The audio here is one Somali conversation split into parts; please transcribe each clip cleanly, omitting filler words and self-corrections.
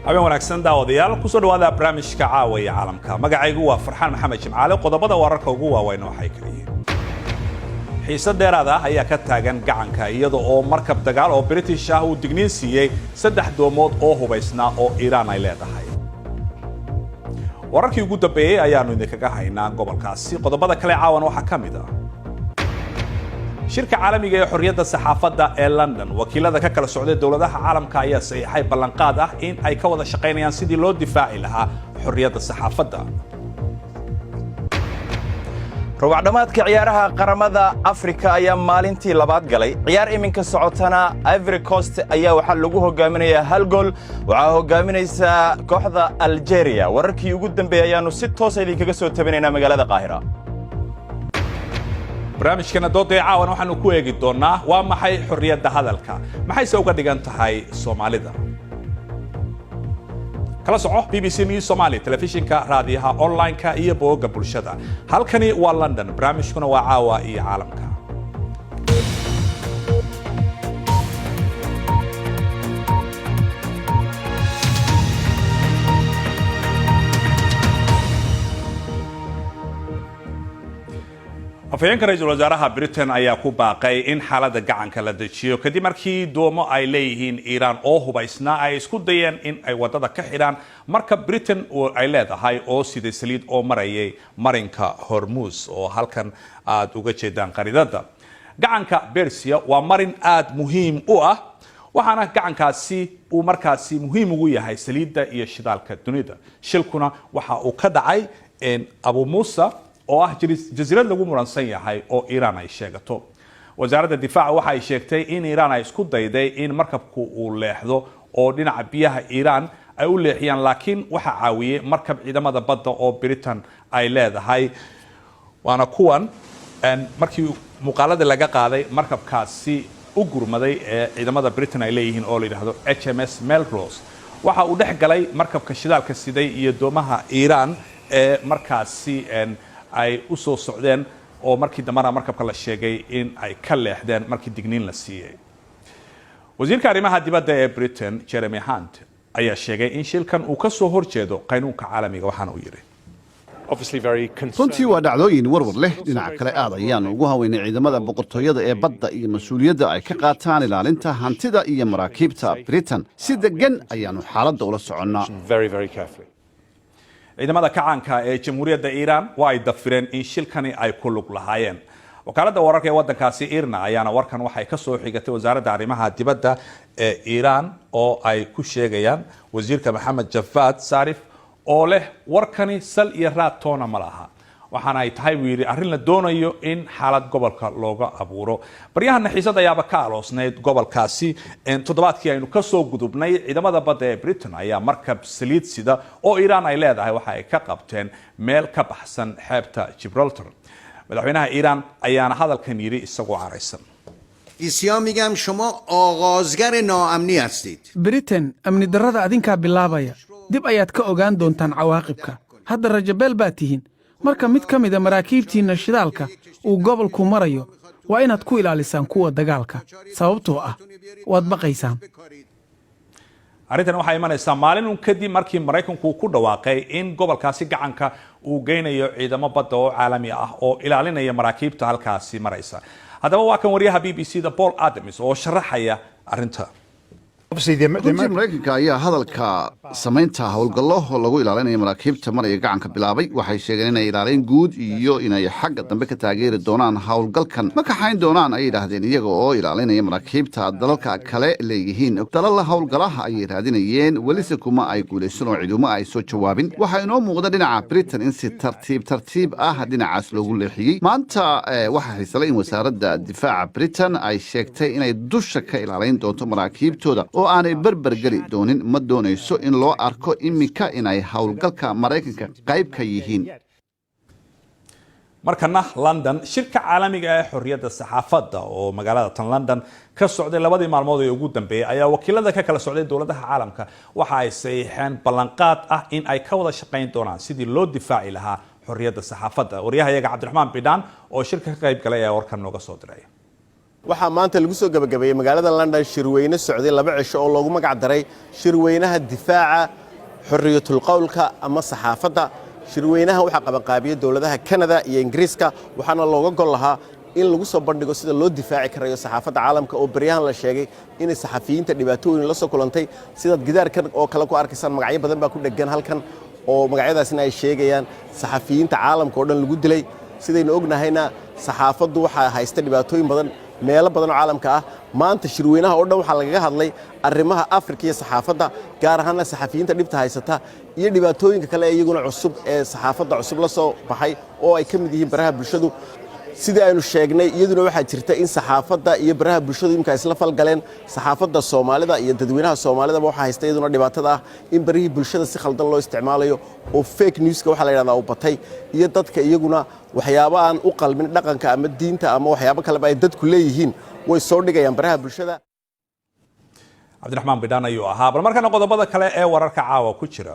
Habeen wanaagsan, daawadayaal. Kusoo dhawaada barnaamijka Caawa iyo Caalamka. Magacaygu waa Farxaan Maxamed Jimcaale. Qodobada wararka ugu waaweyn waxay kala yihiin: xiisad dheeraad ah ayaa ka taagan gacanka, iyada oo markab dagaal oo British ah uu digniin siiyey saddex doomood oo hubaysnaa oo Iiraan ay leedahay. Wararkii ugu dambeeyey ayaanu idinkaga haynaa gobolkaasi. Qodobada kale caawan waxaa ka mid ah shirka caalamiga ee xorriyadda saxaafadda ee London. Wakiilada ka kala socday dowladaha caalamka ayaa saxiixay ballanqaad ah in ay ka wada shaqaynayaan sidii loo difaaci lahaa xorriyadda saxaafadda. Rubacdhammaadka ciyaaraha qaramada Afrika ayaa maalintii labaad galay. Ciyaar iminka socotana, Ivory Coast ayaa waxaa lagu hogaaminayaa hal gool. Waxaa hogaaminaysaa kooxda Algeria. Wararkii ugu dambeeyey ayaannu si toosa idinkaga soo tabinaynaa magaalada Qaahira. Barnaamijkana dooda ee caawan waxaanu ku eegi doonaa: waa maxay xorriyadda hadalka, maxayse uga dhigan tahay Soomaalida? Kala soco BBC News Somali telefishinka, raadiyaha, online-ka iyo bogagga bulshada. Halkani waa London, barnaamijkuna waa Caawa iyo Caalamka. Afhayeenka ra-iisul wasaaraha Britain ayaa ku baaqay in xaaladda gacanka la dejiyo, kadib markii doomo ay leeyihiin Iiraan oo hubaysnaa ay isku dayeen in ay wadada ka xidhaan marka Britain ay leedahay oo siday saliid oo marayay marinka Hormuus, oo halkan aada uga jeedaan khariidada. Gacanka Bersia waa marin aada muhiim u ah, waxaana gacankaasi uu markaasi muhiim ugu yahay saliidda iyo shidaalka dunida. Shilkuna waxa uu ka dhacay Abu Muusa, oo ah jasiirad lagu muransan yahay oo Iiraan ay sheegato. Wasaaradda difaaca waxa ay sheegtay in Iiraan ay isku dayday in markabku uu leexdo oo dhinaca biyaha Iiraan ay u leexiyaan, laakiin waxaa caawiyey markab ciidamada badda oo Britain ay leedahay. Waana kuwan markii muuqaaladii laga qaaday markabkaasi u gurmaday ee ciidamada Britain ay leeyihiin oo la yidhaahdo HMS Melrose. Waxa uu dhex galay markabka shidaalka siday iyo doomaha Iiraan ee markaasi ay u soo socdeen, oo markii dambena markabka la sheegay in ay ka leexdeen markii digniin la siiyey. Wasiirka arrimaha dibadda ee Britain, Jeremy Hunt, ayaa sheegay in shilkan uu ka soo horjeedo qaynuunka caalamiga, waxaana uu yidhi: Runtii waa dhacdooyin warwar leh. Dhinaca kale, aad ayaan ugu haweynay ciidamada boqortooyada ee badda iyo mas-uuliyadda ay ka qaataan ilaalinta hantida iyo maraakiibta Britain. Si deggan ayaannu xaaladda ula soconnaa. Ciidamada kacaanka ee Jamhuuriyadda Iiraan waa ay dafireen in shilkani ay ku lug lahaayeen. Wakaaladda wararka ee waddankaasi IRNA ayaana warkan waxay ka soo xigatay wasaaradda arrimaha dibadda ee Iiraan, oo ay ku sheegayaan wasiirka Maxamed Javad Sarif oo leh warkani sal iyo raad toona ma laha, waxaana ay tahay, buu yidhi, arrin la doonayo in xaalad gobolka looga abuuro. Baryahana xiisad ayaaba ka aloosnayd gobolkaasi. Toddobaadkii aynu kasoo gudubnay, ciidamada badda ee Britain ayaa markab saliid sida oo Iiraan ay leedahay waxa ay ka qabteen meel ka baxsan xeebta Gibraltar. Madaxweynaha Iiraan ayaana hadalkan yidhi isagoo caraysan. میگم شما آغازگر ناامنی هستید. Britain, amni darrada adinkaa bilaabaya. Dib ayaad ka ogaan doontaan cawaaqibka. Hadda rajabeel baad tihiin. Marka mid ka mida maraakiibtiinna shidaalka uu gobolku marayo, waa inaad ku ilaalisaan kuwa dagaalka, sababtoo ah waad baqaysaan. Arrintan waxay imanaysaa maalin un kadib markii Maraykanku ku dhawaaqay in gobolkaasi gacanka uu geynayo ciidamo badda oo caalami ah oo ilaalinaya maraakiibta halkaasi maraysa. Haddaba waa kan wariyaha BBC da Paul Adams oo sharaxaya arrinta. Runtii Maraykanka ayaa hadalka samaynta howlgallo lagu ilaalinayo maraakiibta maraya gacanka bilaabay. Waxay sheegeen inay ilaaleyn guud iyo inay xagga dambe ka taageeri doonaan howlgalkan. Ma kaxayn doonaan, ayay yidhaahdeen, iyaga oo ilaalinaya maraakiibta dalalka kale leeyihiin. Dalal howlgalaha ayay raadinayeen, welise kuma ay guulaysan oo ciidamo ay soo jawaabin. Waxaa inoo muuqda dhinaca Britain in si tartiib tartiib ah dhinacaas loogu leexiyey. Maanta waxaa xiisale in wasaaradda difaaca Britain ay sheegtay inay dusha ka ilaalayn doonto maraakiibtooda oo aanay berber geli doonin. Ma doonayso in loo arko iminka inay howlgalka Maraykanka qayb ka yihiin. Markana London. Shirka caalamiga ee xorriyadda saxaafadda oo magaalada tan London ka socday labadii maalmood ee ugu dambeeyay ayaa wakiilada ka kala socday dowladaha caalamka waxa ay saxiixeen ballanqaad ah in ay ka wada shaqayn doonaan sidii loo difaaci lahaa xorriyadda saxaafadda. Waryahayaga Cabdiraxmaan Bidhaan oo shirka ka qayb galay ayaa warkan nooga soo diray. Waxaa maanta lagu soo gebagabeeyey magaalada London shirweyne socday 2 cisho oo loogu magac daray shirweynaha difaaca xorriyatulqowlka ama saxaafadda. Shirweynaha waxaa qabanqaabiyey dowladaha Kanada iyo Ingiriiska, waxaana looga gol lahaa in lagu soo bandhigo sida loo difaaci karayo saxaafadda caalamka, oo beryahan la sheegay inay saxafiyiinta dhibaatooyin la soo kulantay. Sidaad gidaarkan oo kale ku arkaysaan, magacyo badan baa ku dheggan halkan, oo magacyadaasina ay sheegayaan saxafiyiinta caalamka oo dhan lagu dilay. Sidaynu ognahayna, saxaafaddu waxaa haysta dhibaatooyin badan meelo badan oo caalamka ah. Maanta shirweynaha oo dhan waxaa lagaga hadlay arrimaha Afrika iyo saxaafadda, gaar ahaana saxafiyiinta dhibta haysata iyo dhibaatooyinka kale ee iyaguna cusub ee saxaafadda cusub la soo baxay, oo ay ka mid yihiin baraha bulshadu. Sidii aynu sheegnay, iyaduna waxaa jirta in saxaafadda iyo baraha bulshadu imika isla falgaleen. Saxaafadda Soomaalida iyo dadweynaha Soomaalidaba waxaa haysta iyaduna dhibaatada ah in barihii bulshada si khaldan loo isticmaalayo, oo fake newska waxaa la yidhahdaa uu batay, iyo dadka iyaguna waxyaabo aan u qalmin dhaqanka ama diinta ama waxyaabo kaleba ay dadku leeyihiin way soo dhigayaan baraha bulshada. Cabdiraxmaan Bidhaan ayuu ahaa. Bal markana qodobada kale ee wararka caawa ku jira.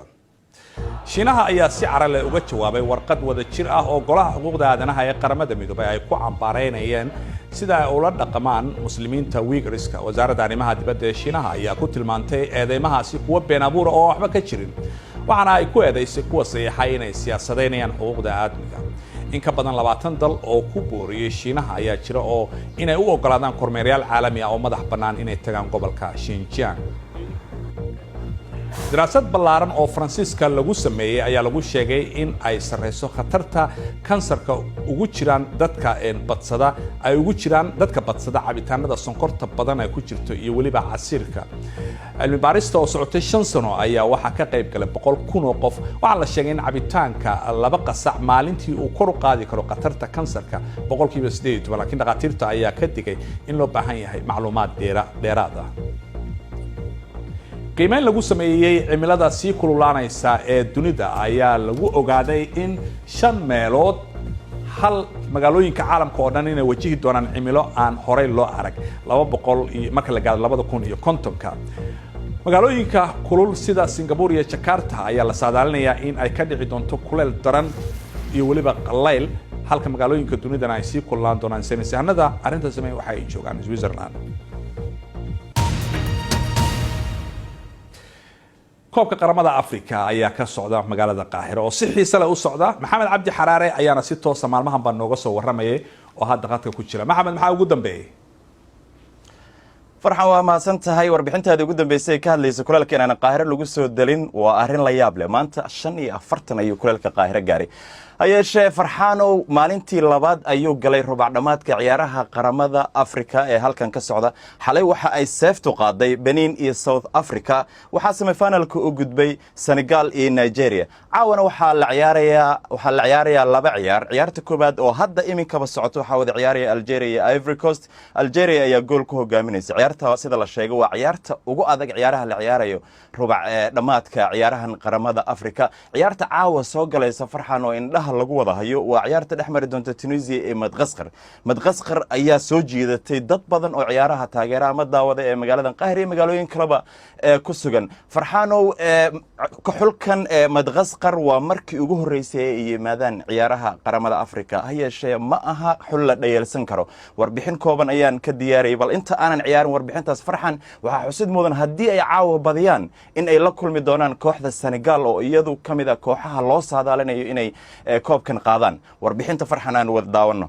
Shiinaha ayaa si carale uga jawaabay warqad wada jir ah oo Golaha Xuquuqda Aadanaha ee Qaramada Midoobay ay ku cambaaraynayeen sida ay ula dhaqmaan Muslimiinta Wiigriska. Wasaaradda Arrimaha Dibadda ee Shiinaha ayaa ku tilmaantay eedeymahaasi kuwa been abuura oo waxba ka jirin, waxaana ay ku eedaysay kuwa saxiixay inay siyaasadeynayaan xuquuqda aadmiga. In ka badan 20 dal oo ku booriyey Shiinaha ayaa jira oo inay u ogolaadaan kormeerayaal caalami ah oo madax bannaan inay tagaan gobolka Xinjiang. Daraasad ballaaran oo Faransiiska lagu sameeyey ayaa lagu sheegay in ay sarreyso khatarta kansarka ugu jiraan dadka badsada ay ugu jiraan dadka badsada cabitaanada sonkorta badan ay ku jirto iyo weliba casiirka. Cilmi baarista oo socotay 5 sano ayaa waxaa ka qayb galay 100,000 oo qof. Waxaa la sheegay in cabitaanka laba qasac maalintii uu kor u qaadi karo khatarta kansarka 18%, laakiin dhakhaatiirta ayaa ka digay in loo baahan yahay macluumaad dheeraad ah. Qiimeyn lagu sameeyey cimilada sii kululaanaysa ee dunida ayaa lagu ogaaday in shan meelood hal magaalooyinka caalamka oo dhan inay wajihi doonaan cimilo aan horey loo arag 200 iyo marka la gaaro 2050-ka. Magaalooyinka kulul sida Singapore iyo Jakarta ayaa la saadaalinayaa in ay ka dhici doonto kuleyl daran iyo weliba qallayl, halka magaalooyinka dunidana ay sii kululaan doonaan. Saynisyahanada arrinta sameey waxa ay joogaan Switzerland. Koobka Qaramada Africa ayaa ka socda magaalada Qaahiro oo si xiise leh u socda. Maxamed Cabdi Xaraare ayaana si toosa maalmahan baa nooga soo waramayay oo hadda qadka ku jira. Maxamed, maxaa ugu dambeeyey? Farxan, waa mahadsan tahay. Warbixintaadii ugu dambeysay ka hadlaysa kuleelka inaan Qaahiro lagu soo delin waa arrin la yaab leh. Maanta 45 ayuu kuleelka Qaahiro gaaray. Ha yeeshee, Farxaanow, maalintii labaad ayuu galay rubac dhammaadka ciyaaraha Qaramada Afrika ee halkan ka socda. Xalay waxa ay seeftu qaaday Benin iyo South Africa. Waxaa semifinalka u gudbay Senegal iyo Nigeria. Caawana waxaa la ciyaarayaa laba ciyaar. Ciyaarta koowaad oo hadda iminkaba socoto waxaa wada ciyaaraya Algeria iyo Ivory Coast. Algeria ayaa gool ku hogaaminaysa ciyaarta. Sida la sheegay, waa ciyaarta ugu adag ciyaaraha la ciyaarayo rubac dhammaadka ciyaarahan Qaramada Afrika. Ciyaarta caawa soo galaysa, Farxan, oo indhaha lagu wada hayo waa ciyaarta dhex mari doonta Tunisia ee Madqasqar. Madqasqar ayaa soo jiidatay dad badan oo ciyaaraha taageera ama daawada ee magaaladan Qaahir iyo magaalooyin kaleba ee ku sugan. Farxaanow, xulkan Madqasqar waa markii ugu horreysay ay yimaadaan ciyaaraha Qaramada Afrika. Ha yeeshee, ma aha xul la dhayeelsan karo. Warbixin kooban ayaan ka diyaariyay. Bal inta aanan ciyaarin warbixintaas, Farxan, waxaa xusid mudan haddii ay caawa badiyaan in ay la kulmi doonaan kooxda Senegal, oo iyadu ka mid a kooxaha loo saadaalinayo inay koobkan qaadaan. Warbixinta, Farxan, aan wada daawanno.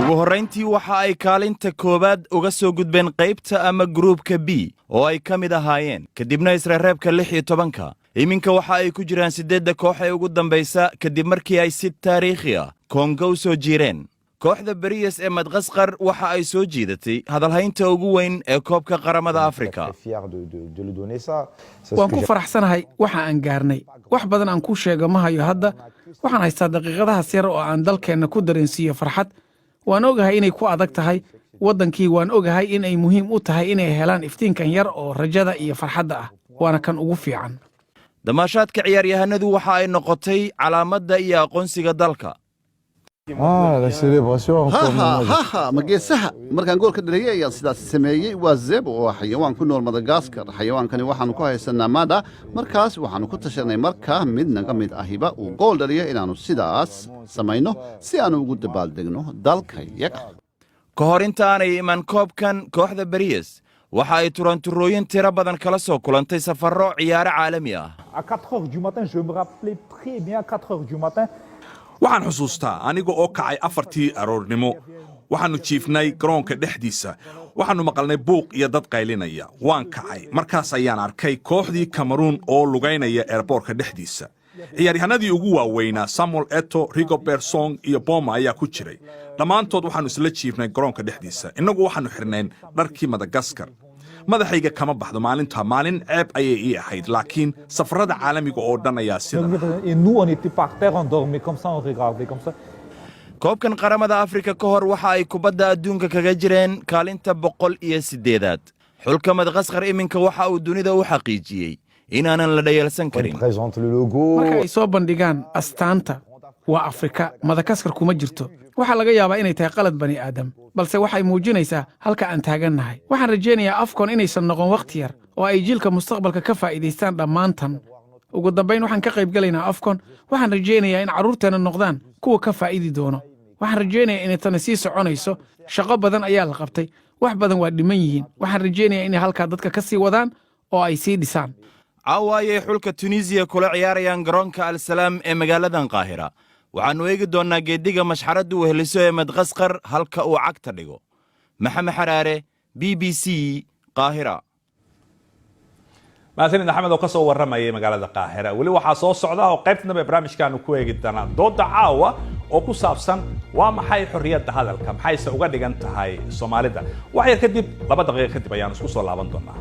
Ugu horrayntii waxa ay kaalinta koowaad uga soo gudbeen qaybta ama gruubka B oo ay ka mid ahaayeen, kadibna isreereebka 16-ka. Iminka waxa ay ku jiraan siddeedda koox ee ugu dambaysa, kadib markii ay si taariikhi ah Kongo u soo jiireen. Kooxda Beriyes ee Madqasqar waxa ay soo jiidatay hadalhaynta ugu weyn ee koobka Qaramada Afrika. Waan ku faraxsanahay waxa aan gaarnay. Wax badan aan ku sheego ma hayo hadda. Waxaan haystaa daqiiqadahaas yar oo aan dalkeenna ku dareensiiyo farxad. Waan ogahay inay ku adag tahay waddankii. Waan ogahay in ay muhiim u tahay inay helaan iftiinkan yar oo rajada iyo farxadda ah, waana kan ugu fiican. Damaashaadka ciyaaryahanadu waxa ay noqotay calaamadda iyo aqoonsiga dalka. Ah, la célébration. Haha, haha, ma geesaha markaan goolka dhaliyay ayaan sidaasi sameeyey. Waa zebu oo ah xayawaan ku nool Madagaskar. Xayawaankani waxaanu ku haysanaa mada. Markaas waxaanu ku tashanay marka mid naga mid ahiba uu gool dhaliyo inaannu sidaas samayno si aanu ugu dabaaldegno dalkayaga. Ka hor intaanay iman koobkan, kooxda Bariyes waxa ay turanturooyin tiro badan kala soo kulantay safarro ciyaaro caalami ah. À 4 heures du matin, je me rappelais très bien, 4 heures du matin. Waxaan xusuustaa aniga oo kacay 4tii aroornimo. Waxaannu jiifnay garoonka dhexdiisa. Waxaannu maqalnay buuq iyo dad qaylinaya. Waan kacay, markaas ayaan arkay kooxdii Kameruun oo lugaynaya airport-ka dhexdiisa. Ciyaaryahanadii ugu waaweynaa, Samuel Eto'o, Rigobert Song iyo Boma ayaa ku jiray. Dhammaantood waxaannu isla jiifnay garoonka dhexdiisa. Innagu waxaannu xidhnayn dharkii Madagaskar. Madaxayga kama baxdo maalinta. Maalin ceeb ayay ii ahayd, laakiin safarada caalamiga oo dhan ayaa sidan. Et nous, on était par terre, on dormait comme ça, on regardait comme ça. Koobkan qaramada Afrika ka hor waxa ay kubadda adduunka kaga jireen kaalinta 108aad. Xulka Madagaskar iminka waxa uu dunida u xaqiijiyey inaanan la dhayalsan karin. Marka ay soo bandhigaan astaanta, waa Afrika, Madagaskar kuma jirto. Waxaa laga yaabaa inay tahay qalad bani aadam, balse waxay muujinaysaa halka aan taagannahay. Waxaan rajaynayaa AFCON inaysan noqon wakhti yar oo ay jiilka mustaqbalka ka faa'iidaystaan dhammaantan. Ugu dambayn, waxaan ka qayb gelaynaa AFCON. Waxaan rajaynayaa in carruurteenna noqdaan kuwa ka faa'idi doono. Waxaan rajaynayaa inay tani sii soconayso. Shaqo badan ayaa la qabtay, wax badan waa dhiman yihiin. Waxaan rajaynayaa inay halkaa dadka ka sii wadaan oo ay sii dhisaan. Caawa ayay xulka Tunisiya kula ciyaarayaan garoonka Alsalaam ee magaaladan Qaahira. Waxaannu eegi doonnaa geeddiga mashxaraddu weheliso ee Madagaskar halka uu cagta dhigo. Maxamed Xaraare, BBC, Qaahira. Mahadsanid Axmed oo ka soo warramayay magaalada Qaahira. Weli waxaa soo socda oo qaybta dambe barnaamijkaanu ku eegi doonaa dooda caawa oo ku saabsan waa maxay xorriyadda hadalka, maxayse uga dhigan tahay Soomaalida. Wax yar kadib, 2 daqiiqo kadib, ayaanu isku soo laaban doonaa.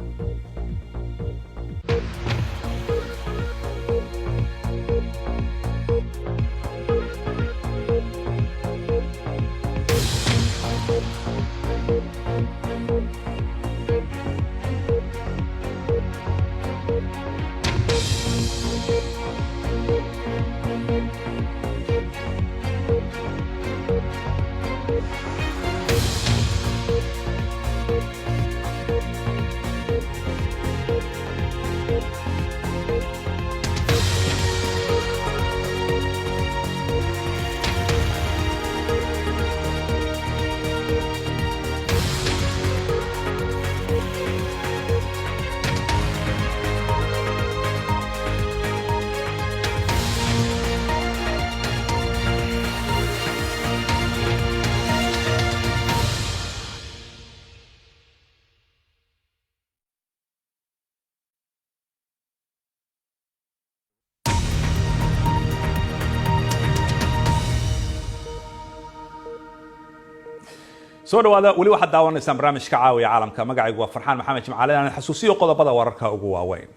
Soo dhawaada. Weli waxaad daawanaysaan barnaamijka Caawiya Caalamka. Magacaygu waa Farxaan Maxamed Jimcaale. Aan xasuusiyo qodobada wararka ugu waaweyn.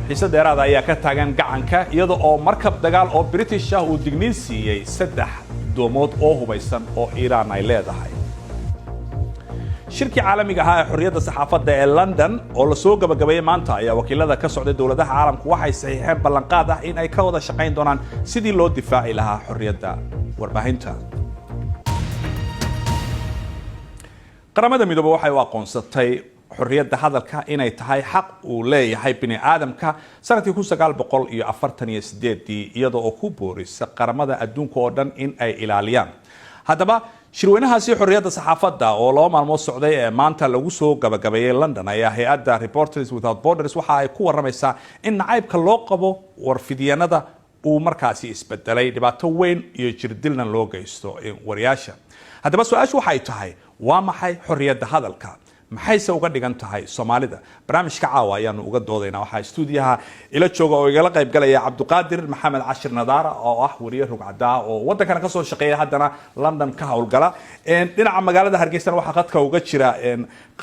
Xiise dheeraada ayaa ka taagan gacanka, iyada oo markab dagaal oo British ah uu digniin siiyey saddex doomood oo hubaysan oo Iiraan ay leedahay. Shirkii caalamiga ahaa ee xorriyadda saxaafadda ee London oo lasoo gabagabeeyey maanta ayaa wakiilada ka socday dowladaha caalamku waxay saxiixeen ballanqaad ah in ay ka wada shaqayn doonaan sidii loo difaaci lahaa xorriyadda warbaahinta. Qaramada Midoobe waxay u aqoonsatay xorriyadda hadalka inay tahay xaq uu leeyahay bini aadamka sanadkii 1948-dii, iyada oo ku boorisa qaramada adduunka oo dhan in ay ilaaliyaan. Haddaba, shirweynahaasi xorriyadda saxaafadda oo 2 maalmood socday ee maanta lagu soo gabagabeeyey London ayaa hay-adda Reporters Without Borders waxa ay ku waramaysaa in nacaybka loo qabo warfidyanada uu markaasi isbedelay, dhibaato weyn iyo jirdilna loo geysto wariyaasha. Haddaba, su-aashu waxay tahay: waa maxay xorriyadda hadalka, maxayse uga dhigan tahay Soomaalida? Barnaamijka caawa ayaanu uga doodaynaa. Waxaa stuudiyaha ila jooga oo igala qayb galaya Cabdiqaadir Maxamed Cashir Nadaara oo ah wariye rugcadaa oo wadankana kasoo shaqeeya, haddana London ka howlgala. Dhinaca magaalada Hargeysana waxaa khadka uga jira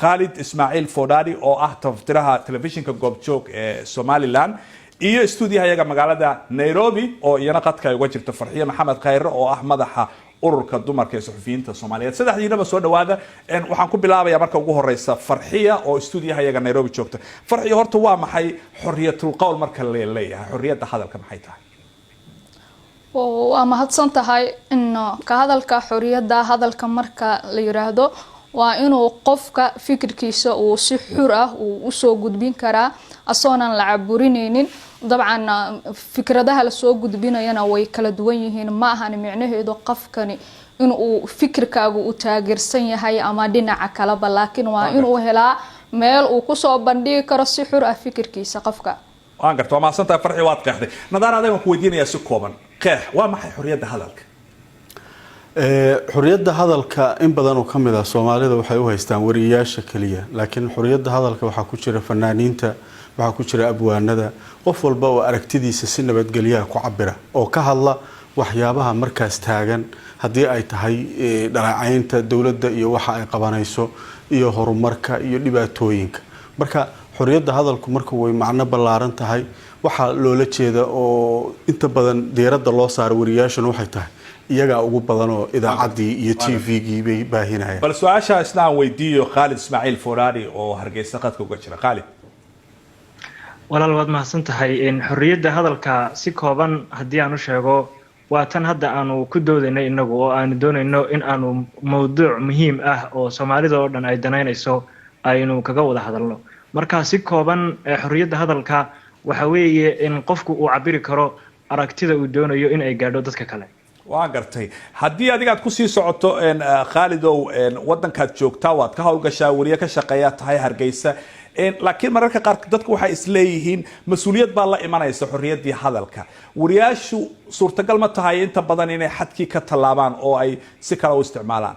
Khaalid Ismaaciil Fodhari oo ah tafaftiraha telefishinka Goobjoog ee Somaliland, iyo stuudiyaha iyaga magaalada Nairobi oo iyana khadka ay uga jirto Farxiye Maxamed Khayre oo ah madaxa ururka dumarka ee suxufiyiinta Soomaaliyeed. Saddexdiinaba soo dhawaada. Waxaan ku bilaabaya marka ugu horeysa Farxiya oo stuudiyaha iyaga Nairobi joogta. Farxiya, horta waa maxay xorriyatul qowl marka la leeyahay xorriyadda hadalka, maxay tahay? Waa mahadsan tahay. In ka hadalka xoriyadda hadalka marka la yiraahdo, waa inuu qofka fikirkiisa uu si xur ah uu usoo gudbin karaa, asoonan la caburineynin. Dabcan, fikradaha lasoo gudbinayana way kala duwan yihiin. Ma ahan micnaheedu qofkani inuu fikirkaagu uu taageersan yahay ama dhinaca kaleba, laakiin waa inuu helaa meel uu kusoo bandhigi karo si xur ah fikirkiisa qofka. Waan garta, waa mahadsan tahay, Farxi, waad qeexday. Nadaar, adigan ku weydiinayaa, si kooban qeex, waa maxay xorriyadda hadalka? Xorriyadda hadalka in badan oo ka mid ah Soomaalida waxay u haystaan wariyayaasha keliya, laakiin xorriyadda hadalka waxaa ku jira fanaaniinta, waxaa ku jira abwaanada, qof walba oo aragtidiisa si nabadgelyaha ku cabira oo ka hadla waxyaabaha markaas taagan, haddii ay tahay dhaleecaynta dowladda iyo waxa ay qabanayso iyo horumarka iyo dhibaatooyinka. Marka xorriyadda hadalku marka way macno ballaaran tahay. Waxaa loola jeeda oo inta badan diiradda loo saaro wariyayaashuna waxay tahay iyagaa ugu badan oo idaacaddii iyo TV-gii bay baahinayaan. Bal su-aasha isna aan weydiiyo Khaalid Ismaaciil Forari oo Hargeysa qadka uga jira. Khaalid. Walaal, waad mahadsan tahay. Xorriyadda hadalka si kooban haddii aan u sheego, waa tan hadda aanu ku doodaynay innagu oo aanu doonayno in aanu mowduuc muhiim ah oo Soomaalida oo dhan ay danaynayso aynu kaga wada hadalno. Marka si kooban, xorriyadda hadalka waxa weeye in qofku uu cabiri karo aragtida uu doonayo in ay gaadho dadka kale. Waan gartay. Haddii adiga aad kusii socoto, Khaalidow, wadankaad joogtaa, waad ka howlgashaa, wariye ka shaqeeyaa tahay Hargeysa, laakiin mararka qaar dadku waxay isleeyihiin mas-uuliyad baa la imanaysa xorriyaddii hadalka. Wariyaashu suurtagal ma tahay inta badan inay xadkii ka tallaabaan oo ay si kale u isticmaalaan?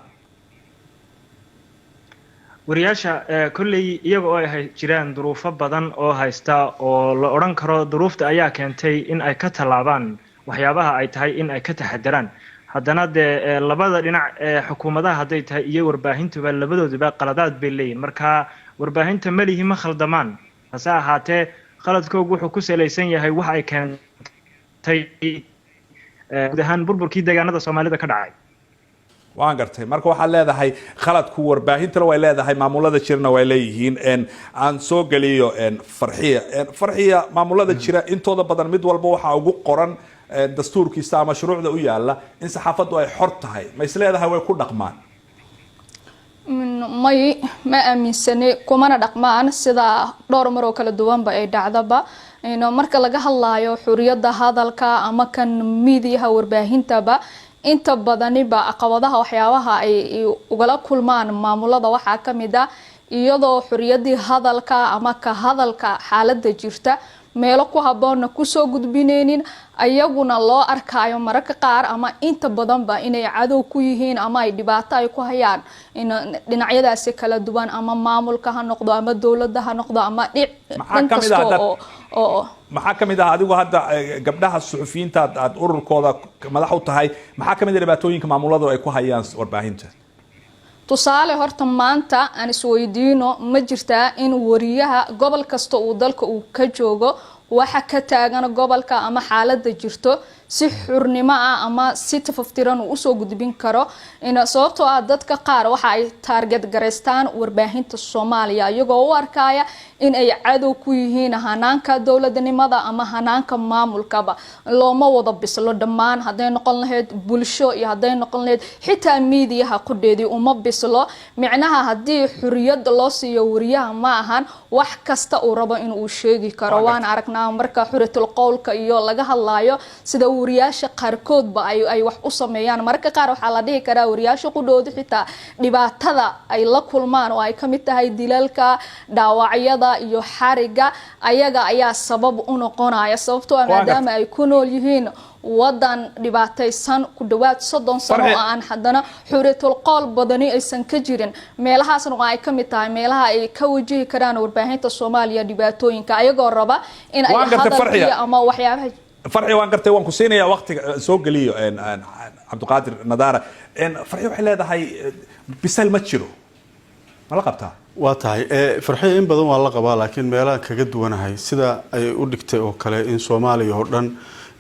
Wariyaasha kolley iyaga oo ay jiraan duruufo badan oo haysta oo la odhan karo duruufta ayaa keentay in ay ka tallaabaan waxyaabaha ay tahay in ay ka taxadaraan, haddana dee labada dhinac ee xukuumadaha hadday tahay iyo warbaahintuba, labadooduba qaladaad bay leeyihin. Marka warbaahinta melihi ma khaldamaan, hase ahaatee khaladkoogu wuxuu ku salaysan yahay wax ay keentay guud ahaan burburkii deegaanada Soomaalida ka dhacay. Waan gartay. Marka waxaad leedahay khaladku warbaahintana way leedahay, maamulada jirana way leeyihiin. Aan soo geliyo Farxiya. Farxiya, maamulada jira intooda badan mid walba waxaa ugu qoran dastuurkiisa ama shuruucda u yaala in saxaafaddu ay xor tahay. Ma is leedahay way ku dhaqmaan? May, ma aaminsani, kumana dhaqmaan, sida dhowr mar oo kala duwanba ay dhacdaba. Marka laga hadlayo xuriyadda hadalka ama kan miidiyaha warbaahintaba, inta badaniba caqabadaha waxyaabaha ay ugala kulmaan maamulada waxaa kamid ah iyadoo xuriyadii hadalka ama ka hadalka xaalada jirta meelo ku haboonna kusoo gudbineynin, ayaguna loo arkaayo mararka qaar ama inta badanba inay cadow ku yihiin ama ay dhibaato ay ku hayaan dhinacyadaasi kala duwan, ama maamulka ha noqdo ama dowladda ha noqdo ama dhan kasta oo. Maxaa kamid ah, adigu hadda gabdhaha suxufiyiinta aad ururkooda madax u tahay, maxaa kamid ah dhibaatooyinka maamuladu ay ku hayaan warbaahinta? Tusaale, horta maanta aan isweydiino, ma jirtaa in wariyaha gobol kasta uu dalka uu ka joogo waxa ka taagan gobolka ama xaalada jirto si xurnimo ah ama si tafaftiran uu usoo gudbin karo? Sababtoo ah dadka qaar waxa ay target garaystaan warbaahinta Soomaaliya, iyagoo u arkaya in ay cadow ku yihiin hanaanka dowladnimada ama hanaanka maamulkaba. Looma wada bislo dhammaan, hadday noqon lahayd bulsho iyo hadday noqon lahayd xitaa miidiyaha qudheedii uma bislo. Micnaha, haddii xuriyad loo siiyo wariyaha, ma ahan wax kasta uu rabo in uu sheegi karo. Waan aragnaa marka xuriyatul qowlka iyo laga hadlayo sida wariyaasha qaarkoodba ay wax u sameeyaan. Mararka qaar waxaa la dhihi karaa wariyaasha qudhoodu xitaa dhibaatada ay la kulmaan, oo ay kamid tahay dilalka, dhaawacyada iyo xariga, ayaga ayaa sabab u noqonaya, sababtoo ah maadaama ay ku nool yihiin wadan dhibaataysan ku dhawaad 30 sano oo aan haddana xuriyatul qowl badani aysan ka jirin. Meelahaasna oo ay kamid tahay meelaha ay ka wajihi karaan warbaahinta Soomaaliya dhibaatooyinka, ayagoo raba in ay hadalkiyo ama waxyaabaha. Farxi, waan gartay, waan ku siinayaa waqtiga. Soo geliyo Cabdiqaadir Nadaara. Farxi waxay leedahay bisayl ma jiro. Ma la qabtaa? Waa tahay, Farxiya, in badan waa la qabaa, laakiin meelaha kaga duwanahay sida ay u dhigtay oo kale in Soomaaliya oo dhan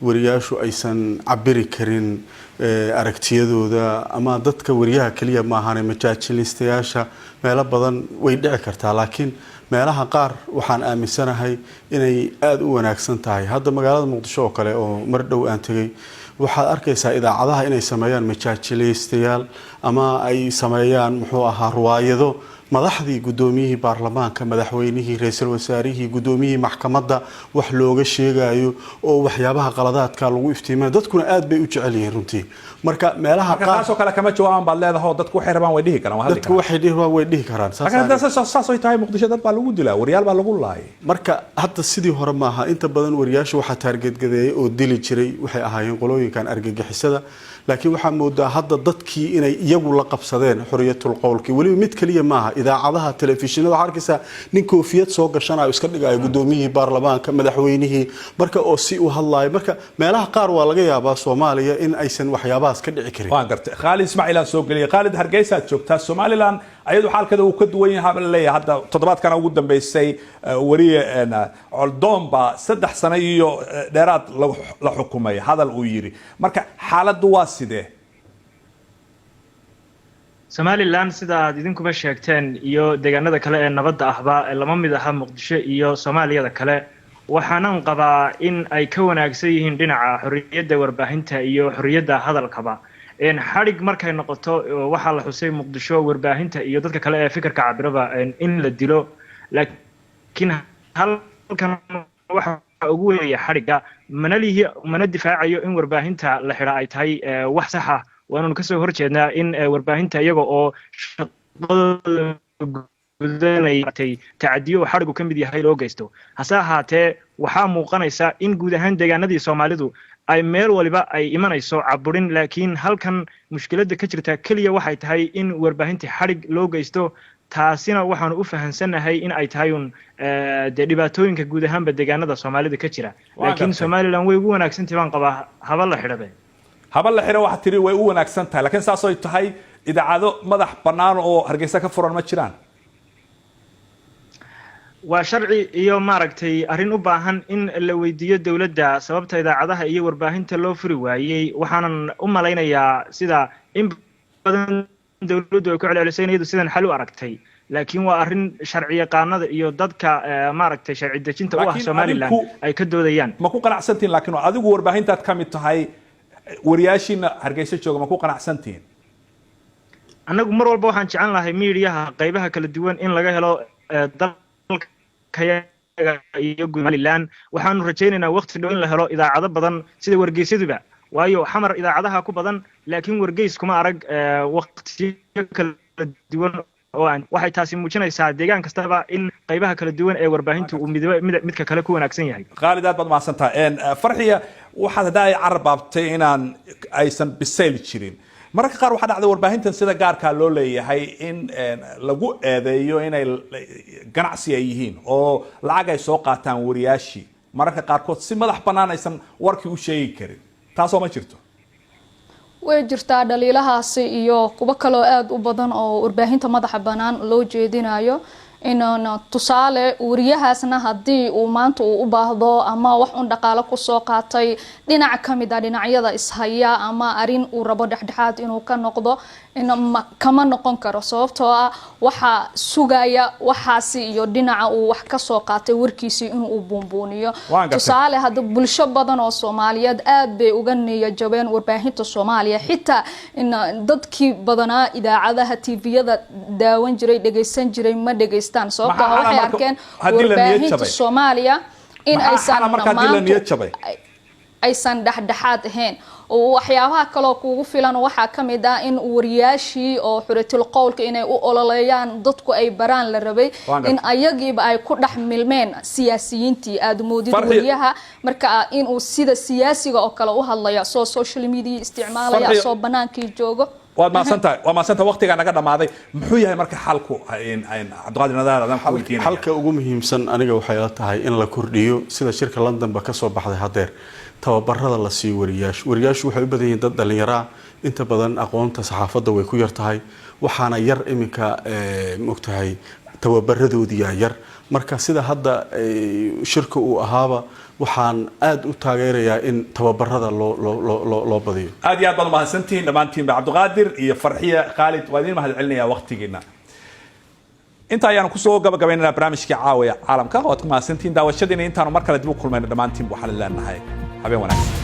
wariyaashu aysan cabiri karin aragtiyadooda ama dadka wariyaha keliya maahane, majaajilistayaasha, meelo badan way dhici kartaa, laakiin meelaha qaar waxaan aaminsanahay inay aada u wanaagsan tahay. Hadda magaalada Muqdisho oo kale oo mar dhow aan tegay, Waxaad arkaysaa idaacadaha inay sameeyaan majaajilaystayaal ama ay sameeyaan, muxuu ahaa, ruwaayado, madaxdii, guddoomiyihii baarlamaanka, madaxweynihii, ra-iisul wasaarihii, guddoomiyihii maxkamadda wax looga sheegayo oo waxyaabaha qaladaadka lagu iftiimayo. Dadkuna aad bay u jecel yihiin runtii. Marka meelaha qaar taasoo kale kama jawaaban baad leedahay oo dadku waxay rabaan way dhihi karaan. Dadku waxay dhihi rabaan way dhihi karaan. Laakiin saas ay tahay, Muqdisho dad baa lagu dilaa, wariyaal baa lagu laayay. Marka hadda sidii hore maaha. Inta badan wariyaasha waxaa target-gareeyay oo dili jiray waxay ahaayeen qolooyinkan argagixisada, laakiin waxaa moodaa hadda dadkii inay iyagu la qabsadeen xoriyatul qowlkii. Weliba mid kaliya maaha, idaacadaha, telefishinada waxaa arkaysaa nin koofiyad soo gashanayo, iska dhigayo guddoomiyihii baarlamaanka, madaxweynihii, marka oo si u hadlaayo. Marka meelaha qaar waa laga yaabaa Soomaaliya in aysan waxyaabahaas ka dhici karin. Waan gartay. Khaalid Ismaaciil aan soo geliyay. Khaalid, Hargeysaad joogtaa. Somaliland ayadu xaalkeeda uu ka duwan yahay baa laleeyahay. Hadda toddobaadkana ugu dambeysay wariye Coldoon baa 3 sano iyo dheeraad la xukumay hadal uu yidhi. Marka xaaladdu waa sidee? Somaliland, sida aad idinkuba sheegteen, iyo deegaanada kale ee nabadda ahba, lama mid aha Muqdisho iyo Soomaaliyada kale. Waxaanan qabaa in ay ka wanaagsan yihiin dhinaca xorriyadda warbaahinta iyo xorriyadda hadalkaba. Xadhig markay noqoto, waxaa la xusay Muqdisho warbaahinta iyo dadka kale ee fikirka cabiraba in la dilo, laakiin halkan waxa ugu weynaya xadhigga mana lihi, mana difaacayo in warbaahinta la xidha ay tahay wax sax ah. Waananu kasoo horjeednaa in warbaahinta iyaga oo shaqadooda gudanayay tacadiyo uu xadhigu ka mid yahay loo geysto. Hase ahaatee, waxaa muuqanaysa in guud ahaan deegaanadii Soomaalidu ay meel waliba ay imanayso caburin, laakiin halkan mushkiladda ka jirta keliya waxay tahay in warbaahintii xadhig loo geysto. Taasina waxaanu u fahansannahay in ay tahay un dee dhibaatooyinka guud ahaanba deegaanada Soomaalida ka jira, laakiin Somaliland way ugu wanaagsantahay baan qabaa, haba la xidhabe. Haba la xidho waxaa tiri, way u wanaagsan tahay, laakiin saas ay tahay idaacado madax bannaan oo Hargeysa ka furan ma jiraan. Waa sharci iyo maaragtay arrin u baahan in la weydiiyo dowladda sababta idaacadaha iyo warbaahinta loo furi waayey. Waxaanan u malaynayaa sida in badan dowladdu ay ku celcelisay in iyadu sidan xal u aragtay, laakiin waa arrin sharci yaqaanada iyo dadka maaragtay sharci dejinta u ah Somaliland ay ka doodayaan. Ma ku qanacsantihin? Laakiin adigu warbaahintaad ka mid tahay, wariyaashiina Hargeysa jooga ma ku qanacsantihin? Annagu mar walba waxaan jecel lahay miidiyaha qaybaha kala duwan in laga helo dalkayaga iyo Somaliland. Waxaanu rajaynaynaa waqti dhow in la helo idaacado badan sida wargeysaduba, waayo Xamar idaacadaha ku badan, laakiin wargeys kuma arag waqtiyo kala duwan oo aan. Waxay taasi muujinaysaa deegaan kastaba in qaybaha kala duwan ee warbaahintu uu midba midka kale ku wanaagsan yahay. Khaalid, aad baad mahadsantahay. Farxiya, waxaad haddaa ay carab baabtay inaan aysan bisayl jirin. Mararka qaar waxaa dhacday warbaahintan sida gaarkaa loo leeyahay in lagu eedeeyo inay ganacsi ay yihiin oo lacag ay soo qaataan wariyaashii, mararka qaarkood si madax bannaan aysan warkii u sheegi karin. Taasoo ma jirto? Way jirtaa dhaliilahaasi iyo kuwo kaloo aada u badan oo warbaahinta madaxa bannaan loo jeedinayo. In tusaale wariyahaasna haddii uu maanta uu u baahdo ama wax un dhaqaalo kusoo qaatay dhinac kamid a dhinacyada ishaya ama arin uu rabo dhexdhexaad inuu ka noqdo, kama noqon karo, sababtoo ah waxaa sugaya waxaasi iyo dhinaca uu wax kasoo qaatay warkiisii inuu buunbuuniyo. Tusaale, hadda bulsho badan oo Soomaaliyeed aad bay uga niya jabeen warbaahinta Soomaaliya. Xitaa in dadkii badanaa idaacadaha, TV-yada daawan jiray, dhegaysan jiray, ma dhegaystaan, sababtoo ah waxay arkeen warbaahinta Soomaaliya in aysan aysan dhexdhexaad ahayn. Waxyaabaha kaloo kugu filan waxaa kamid ah in wariyaashii oo xuriyatul qowlka inay u ololeeyaan, dadku ay baraan la rabay, in ayagiiba ay ku dhex milmeen siyaasiyiintii. Aada moodid wariyaha marka inuu sida siyaasiga oo kale u hadlaya, soo social media isticmaalaya, soo banaankii joogo. Waad mahadsantahay, waa mahadsantahay. Waqtigaa naga dhamaaday. Muxuu yahay marka xalku, Cabdiqaadir Nadaar, adaan ku weydiinaya? Xalka ugu muhiimsan aniga waxay la tahay in la kordhiyo, sida shirka Londonba kasoo baxday haddeer, tababarada la siiyo wariyaashu. Wariyaashu waxay u badan yihiin dad dhallinyaraa, inta badan aqoonta saxaafadda way ku yar tahay, waxaana yar iminka, maogtahay, tababaradoodiyaa yar. Marka sida hadda shirka uu ahaaba, waxaan aada u taageerayaa in tababarada loo badiyo. Aad iyo aad baad umahadsantihiin dhammaantiinba, Cabdiqaadir iyo Farxiya, Khaalid. Waa idiin mahad celinaya waqtigiina. Inta ayaanu kusoo gabagabaynana barnaamijkii Caawiya Caalamka. Waad ku mahadsantihiin daawashadiina. Intaanu mar kale dib u kulmayno, dhammaantiin waxaan leenahay habeen wanaagsan.